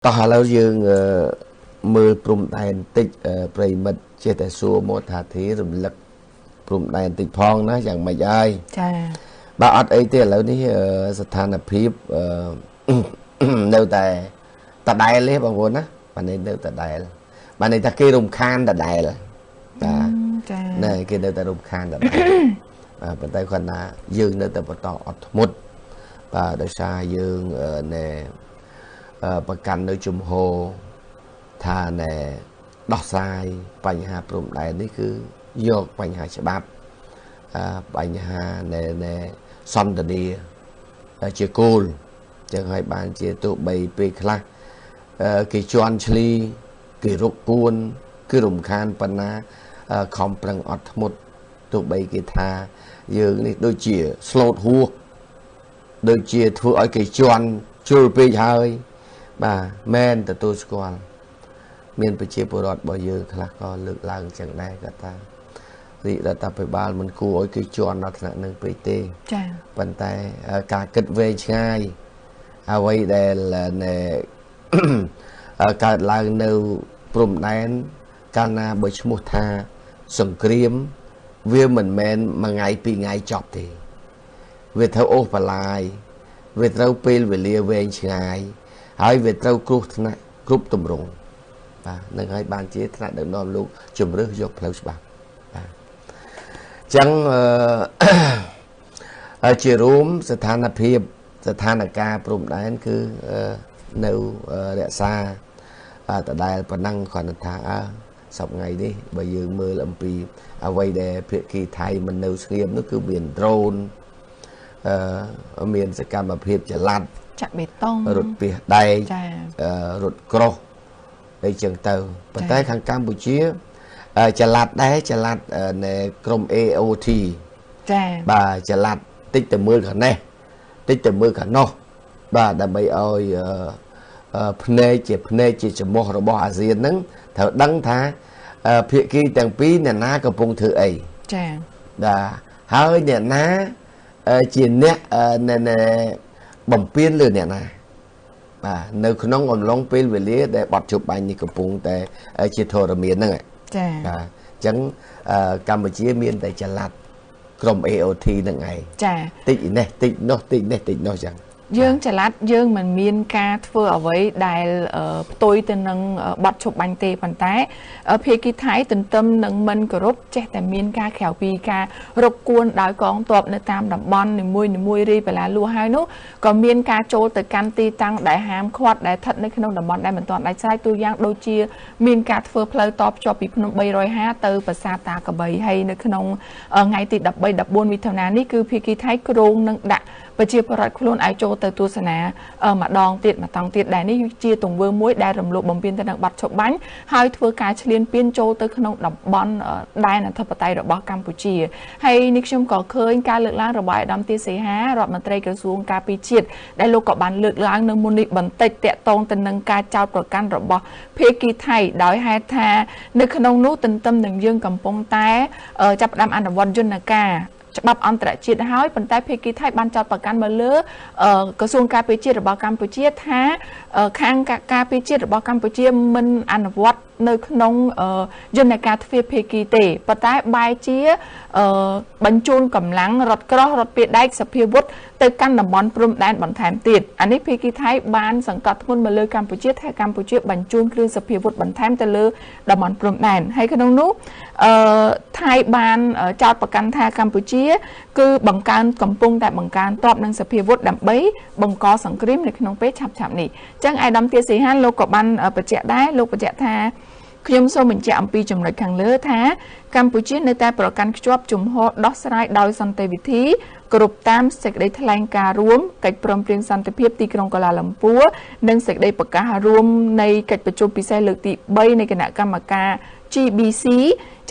តោះឥឡូវយើងមើលព្រំដែនតិចប្រិមិត្តចេះតែសួរមកថាធីរំលឹកព្រំដែនតិចផងណាយ៉ាងម៉េចហើយចាបាទអត់អីទេឥឡូវនេះស្ថានភាពនៅតែដដែលទេបងប្អូនណាបាទនេះនៅដដែលបាទនេះថាគេរំខានដដែលបាទចាណែគេនៅតែរំខានដដែលបាទប៉ុន្តែគាត់ថាយើងនៅតែបន្តអត់ធ្មត់បាទដោយសារយើងណែប្រកាន់នៅជំហរថាណែដោះស្រាយបញ្ហាព្រំដែននេះគឺយកបញ្ហាច្បាប់បញ្ហាណែសន្តានាជាគោលចឹងហើយបានជាទោះបីពេលខ្លះគេជន់ឈ្លីគេរុកគួនគឺរំខានប៉ុណ្ណាខំប្រឹងអត់ធ្មត់ទោះបីគេថាយើងនេះដូចជាស្លូតហួសដូចជាធ្វើឲ្យគេជន់ជ្រុលពេកហើយបាទមែនទទួលស្គាល់មានប្រជាពលរដ្ឋរបស់យើងខ្លះក៏លើកឡើងចឹងដែរគាត់ថារាជរដ្ឋាភិបាលមិនគួរឲ្យគេជន់ដល់ថ្នាក់នឹងពេកទេចា៎ប៉ុន្តែការគិតវែងឆ្ងាយអ្វីដែលកើតឡើងនៅព្រំដែនកាលណាបើឈ្មោះថាសង្គ្រាមវាមិនមែនមួយថ្ងៃពីរថ្ងៃចប់ទេវាត្រូវអូសបន្លាយវាត្រូវពេលវេលាវែងឆ្ងាយហើយវាត្រូវគ្រោះថ្នាក់គ្រប់ទម្រង់បាទនឹងហើយបានជាថ្នាក់ដឹកនាំលោកជំរើសយកផ្លូវច្បាប់បាទអញ្ចឹងជារួមស្ថានភាពស្ថានភាពព្រំដែនគឺនៅរក្សាដដែលប៉ុណ្ណឹងគ្រាន់តែថាសប្តាហ៍ថ្ងៃនេះបើយើងមើលអំពីអ្វីដែលភាគីថៃមិននៅស្ងៀមនោះគឺមានដ្រូនមានសកម្មភាពចល័តចាក់បេតុងរថពាសដែករថក្រោះអីចឹងទៅប៉ុន្តែខាងកម្ពុជាចល័តដែរចល័តនៅក្រុម AOT ចាបាទចល័តតិចទៅមើលខាងនេះតិចទៅមើលខាងនោះបាទដើម្បីឲ្យភ្នែកជាភ្នែកជាច្រមុះរបស់អាស៊ានហ្នឹងត្រូវដឹងថាភាគីទាំងពីរអ្នកណាកំពុងធ្វើអីចាបាទហើយអ្នកណាជាអ្នកបំពេញលើអ្នកណាបាទនៅក្នុងអំឡុងពេលវេលាដែលបទជប់បាញ់នេះកំពុងតែជាធរមានហ្នឹងចាបាទអញ្ចឹងកម្ពុជាមានតែចល័តក្រុម AOT ហ្នឹងឯងចាតិចនេះតិចនោះតិចនេះតិចនោះចឹងយើងចល័តយើងមិនមានការធ្វើអ្វីដែលផ្ទុយទៅនឹងបទឈប់បាញ់ទេប៉ុន្តែភាគីថៃទន្ទឹមនឹងមិនគោរពចេះតែមានការក្រៅពីការរកគួនដោយកងទ័ពនៅតាមតំបន់នីមួយៗរាយបលាលួហើយនោះក៏មានការចូលទៅកាន់ទីតាំងដែលហាមឃាត់ដែលស្ថិតនៅក្នុងតំបន់ដែលមិនទាន់ដាច់ស្រេចទូយ៉ាងដូចជាមានការធ្វើផ្លូវតភ្ជាប់ពីភ្នំ350ទៅប្រាសាទតាក្របីហើយនៅក្នុងថ្ងៃទី13 14មិថុនានេះគឺភាគីថៃគ្រោងនឹងដាក់ប្រជាពលរដ្ឋខ្លួនឲ្យចូលទៅទស្សនាម្ដងទៀតម្តងទៀតដែលនេះជាទង្វើមួយដែលរំលោភបំពានទៅនឹងបទឈប់បាញ់ហើយធ្វើការឈ្លានពានចូលទៅក្នុងតំបន់ដែនអធិបតេយ្យរបស់កម្ពុជាហើយនេះខ្ញុំក៏ឃើញការលើកឡើងរបស់ឯកឧត្តមទាសីហារដ្ឋមន្ត្រីក្រសួងការពារជាតិដែលលោកក៏បានលើកឡើងនៅមុននេះបន្តិចតាក់ទងទៅនឹងការចោទប្រកាន់របស់ភាគីថៃដោយហេតុថានៅក្នុងនោះទន្ទឹមនឹងយើងកំពុងតែចាប់ផ្ដើមអនុវត្តយន្តការច្បាប់អន្តរជាតិហើយប៉ុន្តែភាគីថៃបានចោទប្រកាន់មកលើក្រសួងការពារជាតិរបស់កម្ពុជាថាខាងការពារជាតិរបស់កម្ពុជាមិនអនុវត្តនៅក្នុងយន្តការទ្វេភាគីទេប៉ុន្តែបែរជាបញ្ជូនកម្លាំងរថក្រោះរថពាដែកសភាវុធទៅកាន់តំបន់ព្រំដែនបន្ថែមទៀតអានេះភាគីថៃបានសង្កត់ធ្ងន់មកលើកម្ពុជាថាកម្ពុជាបញ្ជូនគ្រឿងសភាវុធបន្ថែមទៅលើតំបន់ព្រំដែនហើយក្នុងនោះថៃបានចោទប្រកាន់ថាកម្ពុជាគឺបង្កើនកំពុងតែបង្កើនទ័ពនិងសភាវុធដើម្បីបង្កសង្គ្រាមនៅក្នុងពេលឆាប់ៗនេះអញ្ចឹងឯកឧត្តមទាសីហាលោកក៏បានបញ្ជាក់ដែរលោកបញ្ជាក់ថាខ្ញុំសូមបញ្ជាក់អំពីចំណុចខាងលើថាកម្ពុជានៅតែប្រកាន់ខ្ជាប់ជំហរដោះស្រាយដោយសន្តិវិធីគ្រប់តាមសេចក្តីថ្លែងការណ៍រួមកិច្ចព្រមព្រៀងសន្តិភាពទីក្រុងកូឡាឡាំពួរនិងសេចក្តីប្រកាសរួមនៃកិច្ចប្រជុំពិសេសលើកទី3នៃគណៈកម្មការ GBC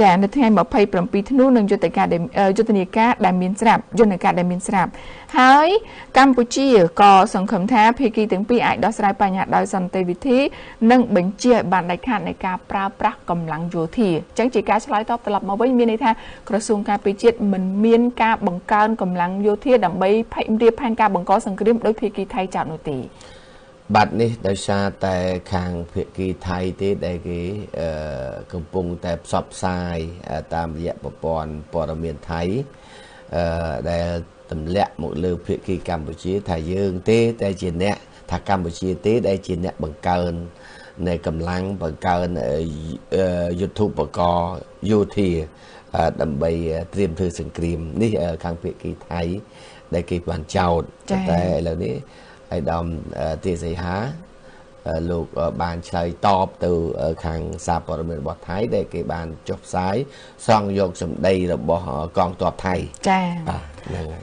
ចានៅថ្ងៃ27ធ្នូនឹងយុទ្ធនាការដែលមានស្រាប់យន្តការដែលមានស្រាប់ហើយកម្ពុជាក៏សង្ឃឹមថាភាគីទាំងពីរអាចដោះស្រាយបញ្ហាដោយសន្តិវិធីនិងបញ្ជាឲ្យបានដាច់ខាតនៃការប្រើប្រាស់កម្លាំងយោធាអញ្ចឹងជាការឆ្លើយតបត្រឡប់មកវិញមានន័យថាក្រសួងការពារជាតិមិនមានការបង្កើនកម្លាំងយោធាដើម្បីរៀបផែនការបង្កសង្គ្រាមដោយភាគីថៃចោទនោះទេ បាត់នេះដោយសារតែខាងភាគីថៃទេដែលគេកំពុងតែផ្សព្វផ្សាយតាមរយៈប្រព័ន្ធព័ត៌មានថៃដែលទម្លាក់មកលើភាគីកម្ពុជាថាយើងទេតែជាអ្នកថាកម្ពុជាទេដែលជាអ្នកបង្កើននៃកម្លាំងបង្កើនយុទ្ធូបករណ៍យោធាដើម្បីត្រៀមធ្វើសង្គ្រាមនេះខាងភាគីថៃដែលគេបានចោទតែឥឡូវនេះឯកឧត្តមទាសីហាលោកបានឆ្លើយតបទៅខាងសារព័ត៌មានរបស់ថៃដែលគេបានចុះផ្សាយស្រង់យកសម្ដីរបស់កងទ័ពថៃចា៎បាទហ្នឹងហើយ។